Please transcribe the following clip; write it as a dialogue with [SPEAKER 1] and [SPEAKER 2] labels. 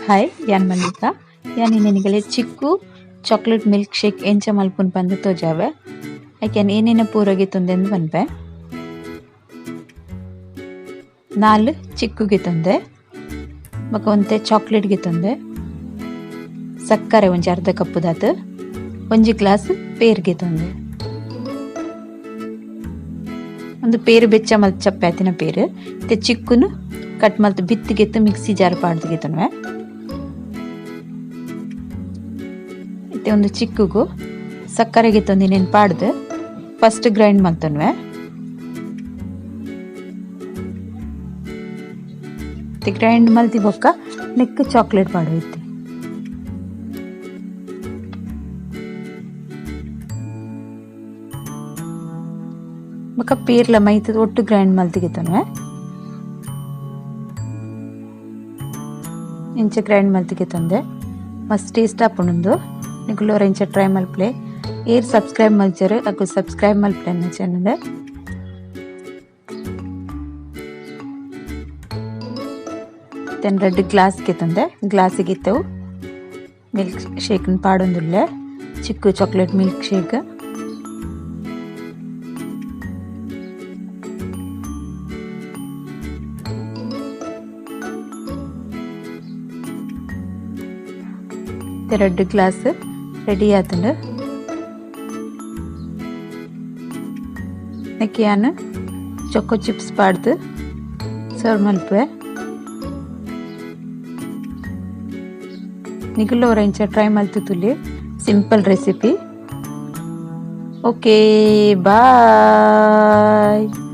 [SPEAKER 1] Hi, ಯಾನ್ ಮಲ್ಲಿಕಾ. ಯಾನ್ ಇನಿ ಚಿಕ್ಕು chocolate milk shake ಎಂಚ ಮಲ್ಪುನ್ ಪಂದ್ ತೋಜಾವೆ. ಐಕ್ ಯಾನ್ ಏನೇನ ಪೂರ ಗೆತೊಂದೆಂದ್ ಪನ್ಪೆ. ನಾಲ್ ಚಿಕ್ಕು ಗೆತೊಂದೆ, ಬೊಕ ಒಂತೆ ಚಾಕ್ಲೇಟ್ ಗೆತೊಂದೆ, ಸಕ್ಕರೆ ಒಂಜಿ ಅರ್ಧ ಕಪ್ ದಾತ್, ಒಂಜಿ ಗ್ಲಾಸ್ ಪೇರ್ ಗೆತೊಂದೆ. ಒಂದು ಪೇರು ಬೆಚ್ಚ ಮಲ್ತ್ ಚಪ್ಪೆ ಆತಿನ ಪೇರು. ಇತ್ತೆ ಚಿಕ್ಕುನು ಕಟ್ ಮಲ್ತ್ ಬಿತ್ತ್ ಗೆತ್ತ್ ಮಿಕ್ಸಿ ಜಾರ್ ಪಾಡ್ದ್ ಗೆತೊನುವೆ. ಇತ್ತೆ ಒಂದು ಚಿಕ್ಕುಗು ಸಕ್ಕರೆ ಗೆತೊಂದಿನೆನ್ ಪಾಡ್ದ್ ಫಸ್ಟ್ ಗ್ರೈಂಡ್ ಮಲ್ತೊನುವೆ. ಇತ್ತೆ ಗ್ರೈಂಡ್ ಮಲ್ತಿ ಬೊಕ್ಕ ನೆಕ್ಕ್ ಚಾಕ್ಲೇಟ್ ಪಾಡುವೆ ಇತ್ತೆ. ಬೊಕ್ಕ ಪೇರ್ಲ ಮೈತ್ ಒಟ್ಟು ಗ್ರೈಂಡ್ ಮಲ್ತ್ ಗೆತೊನುವೆ. ಇಂಚ ಗ್ರೈಂಡ್ ಮಲ್ತ್ ಗೆತೊಂದೆ ಮಸ್ತ್ ಟೇಸ್ಟ್ ಆಪುಂಡು. ನಿಕುಲು ಒರ ಇಂಚ ಟ್ರೈ ಮಲ್ಪುಲೆ. ಏರ್ ಸಬ್ಸ್ಕ್ರೈಬ್ ಮಲ್ಚರ್ ಅಕುಲು ಸಬ್ಸ್ಕ್ರೈಬ್ ಮಲ್ಪುಲೆ ಎನ್ನ ಚಾನಲ್. ಇತ್ತೆ ರಡ್ಡ್ ಗ್ಲಾಸ್ ಗೆತೊಂದೆ. ಗ್ಲಾಸ್ ಗಿತ್ತವು ಮಿಲ್ಕ್ ಶೇಕ್ ಪಾಡೊಂದುಲ್ಲೆ. ಚಿಕ್ಕು chocolate milk shake. ರಡ್ಡ್ ಗ್ಲಾಸ್ ರೆಡಿ ಆತುಂಡು. ನೆಕ್ಕ್ ಯಾನ್ ಚೊಕೊ ಚಿಪ್ಸ್ ಪಾಡ್ದ್ ಸರ್ವ್ ಮಲ್ಪುವೆ. ನಿಕುಲು ಒರ ಇಂಚ ಟ್ರೈ ಮಲ್ತ್ ತೂಲೆ. Simple recipe. Okay, bye.